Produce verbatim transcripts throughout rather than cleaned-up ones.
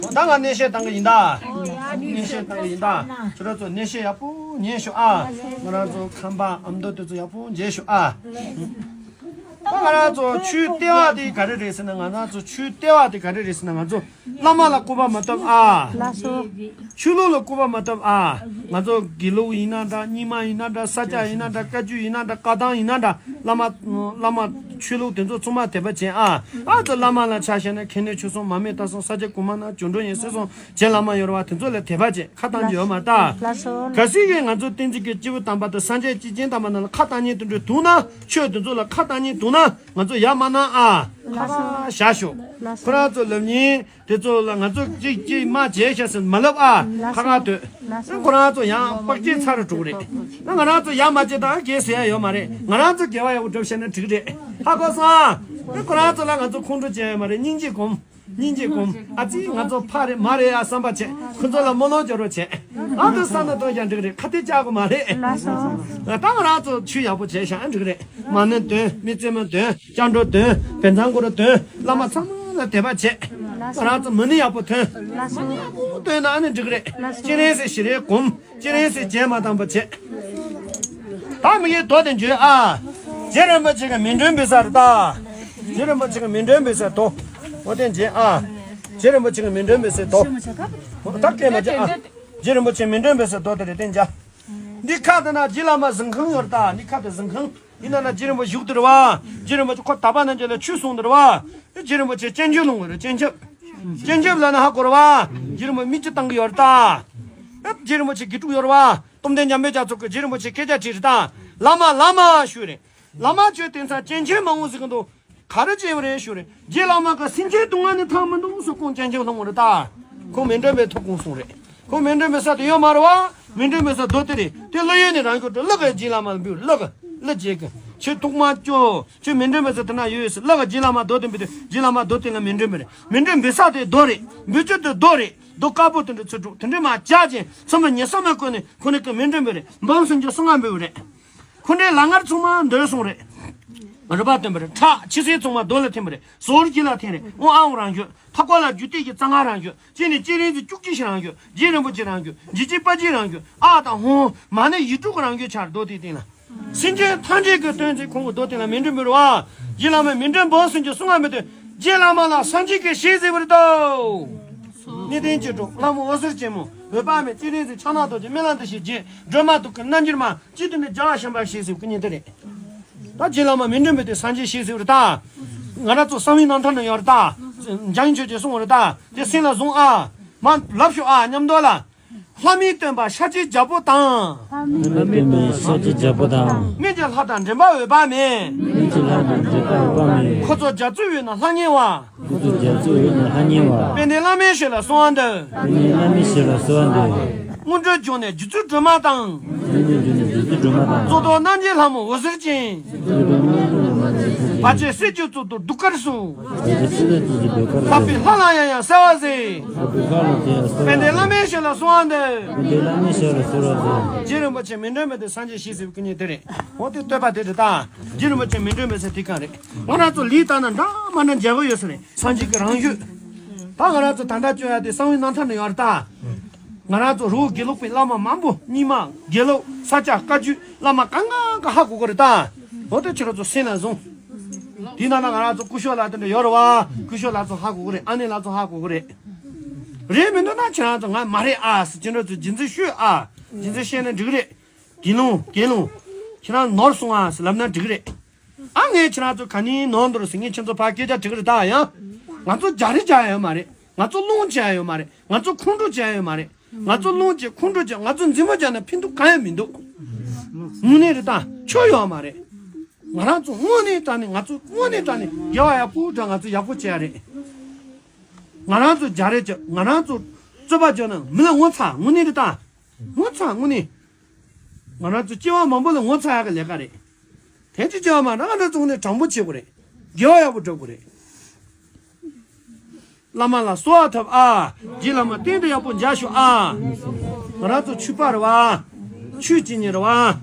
ད་ང་གནས་བཤད་བཏང་གི་ཡིན་ད། གནས་བཤད་བཏང་གི་ཡིན་ད། ཁྱོད་རང་ཚོ་གནས་བཤད་ཡག་པོ་ཉན་ཤོག་ཨ། ང་རང་ཚོ་ཁམས་པ་ཨ་མདོ་དེ་ཚོ་ཡག་པོ་མཇལ་ཤོག་ཨ། ད་ང་རང་ཚོ་ཆོས་ལྟེ་བ་དེ་ག་རེ་རེད་ཟེར་ན། ང་རང་ཚོ་ཆོས་ལྟེ་བ་དེ་ག་རེ་རེད་ཟེར་ན། ང་ཚོ་བླ་མ་ལ་སྐུར་པ་མ་བཏབ་ཨ། ལགས་སོ། ཆོས་ལུགས་ལ་སྐུར་པ་མ་བཏབ་ཨ། ང་ཚོ་དགེ་ལུགས་ཡིན་ན་འདྲ། རྙིང་མ་ཡིན་ན་འདྲ། ས་སྐྱ་ཡིན་ན་འདྲ། བཀའ་བརྒྱུད་ཡིན་ན་འདྲ། བཀའ་ཐང་ཡིན་ན་འདྲ། བླ་མ་བླ་མ་ཆོས་ལུགས་དེ་ཚོ་ཚང་མ་དད་པ་བྱེད་ཨ། ཨ་ཙི་བླ་མ་ལ་ཆ་བཞག་ན་མཁན་གནས་ཆོས་གསུམ་མར་མེ་མཐའ་གསུམ་ས་སྐྱ་གོང་མ་རྣམས་སྒྱུ་འཕྲུལ་ཡིན་ཟེར་སོང་། རྗེ་བླ་མ་ཡོད་རེད་བ། དེ་ཚོ་ལ་དད་པ་བྱེད། ཁ་བཏང་རྒྱུ་ཡོད་མ་རེད་ད། ལགས་སོ། གལ་སྲིད་ཀྱི་ང་ཚོ་བསྟན་འཛིན་གྱི་སྐྱེས་བུ་དམ་པ་དང་སངས་རྒྱས་སྐྱེས་ཆེན་དམ་པ་རྣམས་ལ་ཁ་བཏང་མཁན་དེ་འདྲ་འདུག་ན། ཆོས་དེ་ཚོ་ལ་ཁ་བཏང་མཁན་འདུག་ན། ང་ཚོ་ཡ་མ་གནང་ཨ། ཁ་ཁ་བཞག་ཤོག་ཁོ་རང་ཚོ་ལབ་མཁན་དེ་ཚོ་ལ་ང་ཚོ་གཅིག་གཅིག་མ་བྱས་ཤག་ཟེར་མ་ལབ་ཨ། ཁ་ཁ་སྡོད། ཁོ་རང་ཚོ་ཡང་པག་ཅེ་ཚ་རུ་འགྲོ་གི་རེད། ང་རང་ཚོ་ཡ་མ་བྱས་དང་གེ་ཟེར་ཡ་ཡོད་མ་རེད། ང་རང་ཚོ་དགེ་བ་ཡག་པོ་སྒྲུབ་ཤེས་ན་འགྲིག་རེད། ཧ་གོ་སོང་ཨ། ཁོ་རང་ཚོ་ལ་ང་ཚོ་ཁོང་ཁྲོ་བྱས་ཡོད་མ་རེད། སྙིང་རྗེ་སྒོམ། སྙིང་རྗེ་སྒོམ། ཨ་ཙི་ང་ཚོ་ཕ་རེད་མ་རེད་ཡ་བསམ་པ་བྱས། ཁོ་ཚོ་ལ་སྨོན་ལམ་རྒྱག་རོགས་བྱས། ང་ཚོ་བསམ་བློ་གཏོང་ཀྱང་འགྲིག་རེད། ཁ་གཏད་བཅག་དགོས་མ་རེད། ལགས་སོ། ད་ང་རང་ཚོ་ཆོས་ཡག་པོ་བྱས་ཤག་འགྲིག་རེད། མ་ཎི་འདོན། མི་རྩེད་མོ་འདོན། སྐྱབས་འགྲོ་འདོན། བཛྲ་གུ་རུ་འདོན། བླ་མ་ཚང་མ་ལ་དད་པ་བྱས། ང་རང་ཚོ་མ་ཎི་ཡག་པོ་འདོན། ལགས་སོ། མ་ཎི་ཡག་པོ་འདོན་ན་ཨ་ནི་འགྲིག་རེད། ལགས་སོ། སྤྱན་རས་གཟིགས་ཞལ་རས་སྒོམ། སྤྱན་རས་གཟིགས་རྗེས་མ་དང་པོ་བྱེད། ད་མི་ཡི་མདོ་དེ་བརྗོད་ཨ། རྗེ་རིན་པོ་ཆེ་གི་མིང་འདོན་པའི་སར་ད། རྗེ་རིན་པོ་ཆེ་གི་མིང་འདོན་པའི་སར་དོ། འོ་དེ་བརྗོད་ཨ། རྗེ་རིན་པོ་ཆེ་གི་མིང་འདོན་པའི་སར་དོ། འོ་ད་སྐད་མ་བརྒྱབ་ཨ། རྗེ་རིན་པོ་ཆེ་མིང་འདོན་པའི་སར་དོ་དེ་རེད་དེ་འཇའ། འདི་ཁ་དེ་ན་རྗེ་བླ་མ་གཟིམ་ཁང་ཡོད་རེད་ད། འདི་ཁ་དེ་གཟིམ་ཁང་ཡིན་ན་ན་རྗེ་རིན་པོ་བཞུགས་དེ་རེད་བ། རྗེ་རིན་པོ་ཆེ་ཁོ་དག་པ་རྣམས་ཀྱི་ལ་ཆོས་གསུངས་དེ་རེད་བ། རྗེ་རིན་པོ་ཆེ་སྤྱན་ཆབ་ལོང་བ་རེད། སྤྱན་ཆབ། སྤྱན་ཆབ་ལ་ན་ཧ་གོ་རེད་བ། རྗེ་རིན་པོ་མི་ཅི་བཏང་གི་ཡོད་རེད་ད། རྗེ་རིན་པོ་ཆེ་དགེ་ཕྲུག་ཡོད་རེད་བ། སྟོབས་ལྡན་འཇམ་དཔལ་རྒྱ་མཚོ་གིས་རྗེ་རིན་པོ་ཆེ་སྐད་ཆ་དྲིས་རེད་ད། བླ་མ་བླ་མ་ཞུས་རེད། བླ་མ་ཁྱོད་དེང་སང་སྤྱན་ཆབ་མང་བོ་ཟིག་གི་འདུག་ག་རེ་བྱས་པ་རེད་ཞུས་རེད། རྗེ་བླ་མ་གི་སེམས་ཅན་སྡུག་བསྔལ་ནས་ཐར་མི་འདུག་ཟེར་ཁོང་སྤྱན་ཆབ་ལྷུང་བ་རེད་ད། ཁོང་མིང་འདོན་པའི་ཐོག་ཁོང་གསུངས་རེད། ཁོང་མིང་འདོན་པའི་ས་དེ་ཡོད་མ་རེད་བ། མིང་འདོན་པའི་ས་རྡོ་དེ་རེད། དེ་ཀླུ་ཡུལ་ནས་རང་ཁྱོད་དུ་ཀླུ་གི་རྗེ་བླ་མ་ལ་འབུལ། ཀླུ་གི་ཀླུ་རྗེ་གི་ཁྱོད་ཐུགས་མ་སྐྱོ། ཁྱོད་མིང་འདོན་པའི་ས་དེ་ན་ཡོད་ཟེར། ཀླུ་གི་རྗེ་བླ་མ་རྡོ་དེ་འབུལ་དུས་རྗེ་བླ་མ་རྡོ་དེ་ལ་མིང་འདོན་པ་རེད། མིང་འདོན་པའི་ས་དེ་རྡོ་རེད། འབུལ་རྒྱུ་དེ་རྡོ་རེད། རྡོ་དཀར་པོ་དེ་འདྲ་ཚུར་འགྲོ། དེ་འདྲ་མ་བྱ་ཅན་ཚང་མ་ཉེ་ས་མ་བཀོད་ནས་ཁོ་ནི་གི་མིང་འདོན་པ་རེད། འབུམ་སུམ་ཅུ་སོ་ལྔ་འབུལ་བ་རེད། ཁོ་འདྲའི་ལ་ངར་ཚང་མ་འདོན་སོང་རེད། རུ་པ་བཏོན་པ་རེད། ཁྲག་ཕྱི་སེལ་ཚང་མ་རྡོ་ལ་འཐེན་པ་རེད། ཟོར་གྱི་ལ་འཐེན་རེད། དབང་ཨ་འོང་རང་ཞོག་ཐ་ཀོ་ལ་རྒྱུ་གཏད་ཀྱི་རྩ་ང་རང་ཞོག་ཅི་ནི་ཅི་རིང་ཚོ་བཅུ་གཅིག་ཤི་རང་ཞོག་རྗེ་རིན་པོ་ཆེ་རང་ཞོག་རྗེ་གཅིག་པ་གཅིག་རང་ཞོག་ཨ་དང་ཧོ་མ་ནི་ཡིག་དྲུག་རང་ཞོག་ཆར་རྡོ་དེ་སྟེང་ལ། སེམས་ཅན་ཐམས་ཅད་ཀྱི་དོན་ཚེ་ཁོང་གི་རྡོ་སྟེང་ལ་མིང་འདོན་པ་རེད་བ། རྗེ་བླ་མའི་མིང་འདོན་འབུམ་སུམ་ཅུ་སོ་ལྔ་འབུལ་དུས་རྗེ་བླ་མ་ལ་སངས་རྒྱས་ཀྱི་ཞལ་གཟིགས་པ་རེད་དོ། གནས་བརྟན་གྱི་གྲོགས་ལྷ་མོ་འོད་ཟེར་ཅན་མོ་འོད་དཔག་མེད་སྤྱན་རས་གཟིགས་ཕྱག་ན་རྡོ་རྗེ་སྨན་བླ་འདི་ཞེས་བརྗོད། སྒྲོལ་མ་དུ་ཁ་རྣལ་འབྱོར་མ། ཅི་སྟེ་ནི་རྒྱལ་བ་བྱམས་པ་ཞེས་གཟིགས་སྐུ་ཉིད་དེ་རེད། ད་རྗེ་བླ་མ་མིང་འདོན་པའི་དེ་སངས་རྒྱས་ཞེས་གཟིགས་རེད་ད། ང་རང་ཚོ་གསང་བའི་རྣམ་ཐར་ན་ཡོད་རེད་ད། འཇམ་དབྱངས་ཆོས་རྗེས་གསུངས་པ་རེད་ད། དེ་སེམས་ལ་བཟུང་ཨ། མ་ལབ་ཤོག་ཨ་མཉམ་དུ་ལ། ལྷ་མིའི་སྟོན་པ་ཤཱཀྱའི་རྒྱལ་པོ་དང་། ལྷ་མིའི་སྟོན་པ་ཤཱཀྱའི་རྒྱལ་པོ་དང་། སྨན་གྱི་ལྷ་དང་མགྲིན་པ་འོད་དཔག་མེད། སྨན་གྱི་ལྷ་དང་མགྲིན་པ་འོད་དཔག་མེད། ཁོ་ཚོ་རྒྱ་མཚོའི་འོད་རྣམས་ལྷང་ངེ་བ། ཁོ་ཚོ་རྒྱ་མཚོའི་འོད་རྣམས་ལྷང་ངེ་བ། དཔལ་ལྡན་བླ་མའི་ཞལ་ལ་གསོལ་བ་འདེབས། དཔལ་ལྡན་བླ་མའི་ཞལ་ལ་གསོལ་བ་འདེབས། དངོས་གྲུབ་འབྱུང་གནས་རྗེ་བཙུན་སྒྲོལ་མ་དང་། དངོས་གྲུབ་འབྱུང་གནས་རྗེ་བཙུན་སྒྲོལ་མ་དང་། གཙུག་ཏོར་རྣམ་རྒྱལ་ལྷ་མོ་འོད་ཟེར་ཅན། གཙུག་ཏོར་རྣམ་རྒྱལ་ལྷ་མོ་འོད་ཟེར་ཅན། བར་ཆད་སེལ་གྱུར་གཙུག་ཏོར་གདུགས་དཀར་སོགས། བར་ཆད་སེལ་གྱུར་གཙུག་ཏོར་གདུགས་དཀར་སོགས། ལྷག་པའི་ལྷ་ལ་ཡང་ཡང་གསོལ་བ་འདེབས། ལྷག་པའི་ལྷ་ལ་ཡང་གསོལ་བ་འདེབས། དཔལ་ལྡན་བླ་མའི་ཞལ་ལ་གསོལ་བ་འདེབས། དཔལ་ལྡན་བླ་མའི་ཞལ་ལ་གསོལ་བ་འདེབས། རྗེ་རིན་པོ་ཆེ་མིང་འདོན་པའི་དེ་སངས་རྒྱས་ཞེས་གཟིགས་པའི་སྐུ་ཉིད་དེ་རེད། འོ་དེ་བསྟོད་པ་དེ་རེད་ད། རྗེ་རིན་པོ་ཆེ་མིང་འདོན་པའི་ས་དེ་གང་རེད། ང་རང་ཚོ་ལས་ལྟ་ན་འདྲ་མ་འདྲ་མཇལ་གི་ཡོད་ས་རེད། སངས་རྒྱས་ཀྱི་རང་བཞིན། ད་ང་རང་ཚོ་ད་ལྟ་བཅོ་ཡ་དེ་གསང་བའི་རྣམ་ཐར་ན་ཡོད་རེད་ད། ང་རང་ཚོ་རི་བོ་དགེ་ལུགས་པའི་བླ་མ་མང་པོ་རྙིང་མ་དགེ་ལུགས་ས་སྐྱ་བཀའ་བརྒྱུད་བླ་མ་གང་གང་ག་ཧ་གོ་གི་རེད་ད། འོ་དེ་ཁྱེད་རང་ཚོ་སེམས་ལ་བཟུང་། དེའི་ནང་ན་ང་རང་ཚོ་སྐུ་ཞབས་ལགས་དེ་འདྲ་ཡོད་རེད་བ། སྐུ་ཞབས་ལགས་ཚོ་ཧ་གོ་གི་རེད། ཨ་ནེ་ལགས་ཚོ་ཧ་གོ་གི་རེད། རེད་མི་འདུག་ན་ཁྱེད་རང་ཚོ་ང་མ་རེད་ཨ་ཟེར་ཁྱེད་རང་ཚོ་རྗེས་འཛིན་ཞུས་ཨ། རྗེས་འཛིན་བཤད་ན་འགྲིག་གི་རེད། དགེ་སློང་དགེ་སློང་། ཁྱེད་རང་ནོར་སོང་ཨ་ཟེར་ལབ་ན་འགྲིག་གི་རེད། ཨ་ངས་ཁྱེད་རང་ཚོ་ག་ནས་ནོར་འདུག་ཟེར་ངས་ཁྱེད་ཚོ་ཕར་སྐད་ཆ་དྲི་གི་རེད་ད། ཡང་ང་ཚོ་རྒྱག་རེས་རྒྱག་ཡ་ཡོད་མ་རེད། ང་ཚོ་སློང་བྱེད་ཡ་ཡོད་མ་རེད། ང་ཚོ་ཁོང་ཁྲོ་བྱེད་ཡ་ཡོད་མ་རེད། ང་ཚོ་སློང་བྱེད་ཁོང་ཁྲོ་བྱེད་ང་ཚོ་འཛིང་མོ་བྱས་ན་ཕན་ཐོགས་གང་ཡང་མི་འདུག་དངོས་གནས་རེད་ད། ཆོ་ཡོད་མ་རེད། ང་རང་ཚོ་དངོས་གནས་དྲང་གནས་ང་ཚོ་དངོས་གནས་དྲང་གནས་དགེ་བ་ཡག་པོ་འདྲ་ང་ཚོ་ཡག་པོ་བྱེད་ཡ་རེད། ང་རང་ཚོ་རྒྱག་རེས་བྱེད་ང་རང་ཚོ་རྩོད་པ་བྱེད་ན་མི་ལ་ངོ་ཚ་དངོས་གནས་རེད་ད། ངོ་ཚ་དངོས་གནས། ང་རང་ཚོ་སྐྱེ་བ་མང་པོ་ལ་ངོ་ཚ་ཡག་གི་ལས་ཀ་རེད། དེ་ཅི་བྱ་བ་མ་རང་རང་ཚོ་ནས་དྲང་པོ་བྱེད་དགོས་རེད། དགེ་བ་ཡག་པོ་སྒྲུབ་དགོས་རེད། བླ་མ་ལ་གསོལ་བ་ཐོབ་ཨ། རྗེ་བླ་མ་བསྟེན་དུ་ཡག་པོ་མཇལ་ཤོག་ཨ། ང་རང་ཚོ་ཆོས་པ་རེད་བ། ཆོས་བྱེད་མཁན་རེད་བ།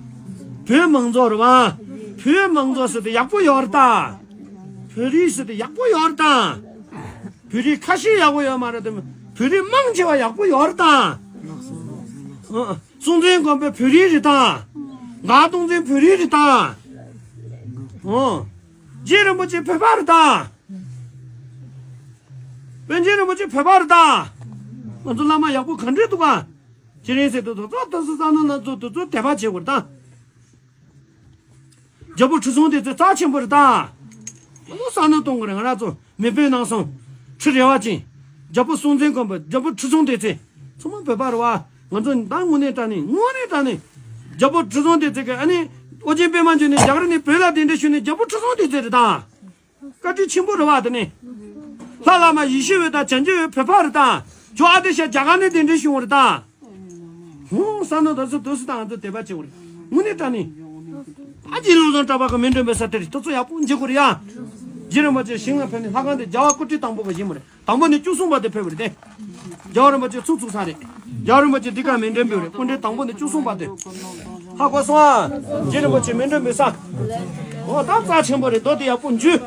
བོད་མང་ཚོགས་རེད་བ། བོད་མང་ཚོགས་ཟེར་དུས་ཡག་པོ་ཡོད་རེད་ད། བོད་རིགས་ཟེར་དུས་ཡག་པོ་ཡོད་རེད་ད། བོད་རིགས་ཁ་ཤས་ཡག་པོ་ཡོད་མ་རེད་དམ། བོད་རིགས་མང་ཆེ་བ་ཡག་པོ་ཡོད་རེད་ད། ཨ། སྲོང་བཙན་སྒམ་པོ་བོད་རིགས་རེད་ད། མགར་སྟོང་བཙན་བོད་རིགས་རེད་ད། ཨོ། རྗེ་རིན་པོ་ཆེ་བོད་པ་རེད་ད། པཎ་ཆེན་རིན་པོ་ཆེ་བོད་པ་རེད་ད། ང་ཚོ་བླ་མ་ཡག་པོ་ག་འདྲས་འདུག་ག་དེ་རིང་ཟེར་དུས་ད་ལྟ་སུ་ས་ནོ་ན་ཚོ་དུ་ཚོ་དད་པ་བྱེད་དགོས་རེད་ད། རྒྱལ་པོ་ཁྲི་སྲོང་ལྡེ་བཙན་རྩ་ཆེན་པོ་རེད་ད། ང་ཚོ་བསམ་བློ་གཏོང་དགོས་རེད། ང་རང་ཚོ་མི་དཔོན་ནང་སོང་ཁྲི་རལ་པ་ཅན། རྒྱལ་པོ་སྲོང་བཙན་སྒམ་པོ། རྒྱལ་པོ་ཁྲི་སྲོང་ལྡེ་བཙན་ཚང་མ་བོད་པ་རེད་བ། ང་ཚོ་ད་དངོས་གནས་དྲང་གནས་དངོས་གནས་དྲང་གནས་རྒྱལ་པོ་ཁྲི་སྲོང་ལྡེ་བཙན་གྱི་ཨ་ནི་ཨོ་རྒྱན་པད་མ་འབྱུང་གནས་རྒྱ་གར་ནས་བོད་ལ་གདན་འདྲེན་ཞུས་ནས་རྒྱལ་པོ་ཁྲི་སྲོང་ལྡེ་བཙན་རེད་ད། བཀའ་དྲིན་ཆེན་པོ་རེད་བ། དེ་ནི་ལྷ་བླ་མ་ཡེ་ཤེས་འོད་དང་བྱང་ཆུབ་འོད་བོད་པ་རེད་ད། ཇོ་ཨ་ཏི་ཤ་རྒྱ་གར་ནས་གདན་འདྲེན་ཞུས་པ་རེད་ད། ཧུང་ས་ནོ་ད་སུ་དུ་སུ་དང་ང་ཚོ་དད་པ་བྱེད་དགོས་རེད། དངོས་གནས་དྲང་གནས། ཨ་ཅེ་བློ་བཟང་གྲགས་པ་གི་མཎྜལ་འབུལ་ས་དེ་རེད། དུ་ཚོ་ཡག་པོ་འཇིག་དགོས་རེད་ཡ། རྗེ་རིན་པོ་ཆེ་ཞིང་ལ་ཕེབས་ནས་ལྷ་ཁང་དེ་རྒྱལ་བ་སྐུ་ཕྲེང་དང་པོ་གི་བཞེངས་པ་རེད། དང་པོ་ནས་བཅུ་གསུམ་པ་དེ་ཕེབས་པ་རེད་དེ། རྒྱལ་བ་རིན་པོ་ཆེ་ཚུགས་ཚུགས་ས་རེད། རྒྱལ་བ་རིན་པོ་ཆེ་འདི་ག་མཎྜལ་འབུལ་རེད། སྐུ་ཕྲེང་དང་པོ་ནས་བཅུ་གསུམ་པ་དེ། ཧ་གོ་སོང་ཨ། རྗེ་རིན་པོ་ཆེ་མཎྜལ་འབུལ་ས། འོ་ད་རྩ་ཆེན་པོ་རེད། རྡོ་དེ་ཡག་པོ་འཇུས།